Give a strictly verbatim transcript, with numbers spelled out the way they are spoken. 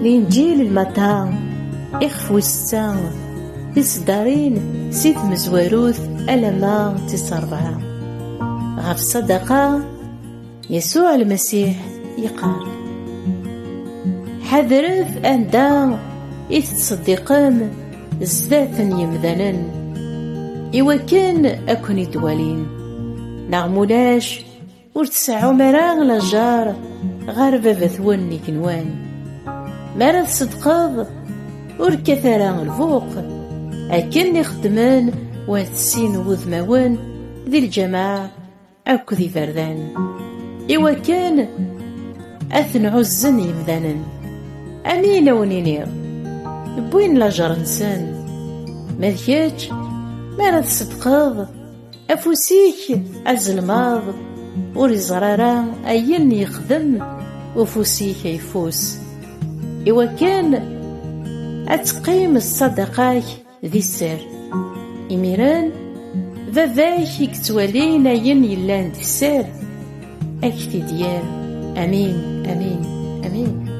Linǧil n Mata, ixef wis setta, tiseddarin si tmezwarut alamma d tis ṛebɛa. Ɣef ṣṣadaqa, Yasuɛ Lmasiḥ yeqqar: Ḥadret anda i tettṣeddiqem zdat n yemdanen, iwakken ad ken-id-walin. Neɣ mulac, ur tseɛɛum ara lajer ɣer Baba-twen n igenwan. Mi ara tṣeddqeḍ, ur kkat ara lbuq, akken i xeddmen wat sin wudmawen di lǧameɛ akked iberdan, iwakken ad ten-ɛuzzen yemdanen. Amin a wen-iniɣ, wwin lajer-nsen. Ma d kečč, mi ara tṣeddqeḍ, afus-ik azelmaḍ ur iẓer ara ayen yexdem ufus-ik ayeffus, iwakken ad teqqim ṣṣadaqa-k di sser. Imiren, Baba-k i yettwalin ayen yellan di sser, ad k-t-id-yerr. Amin, amin, amin.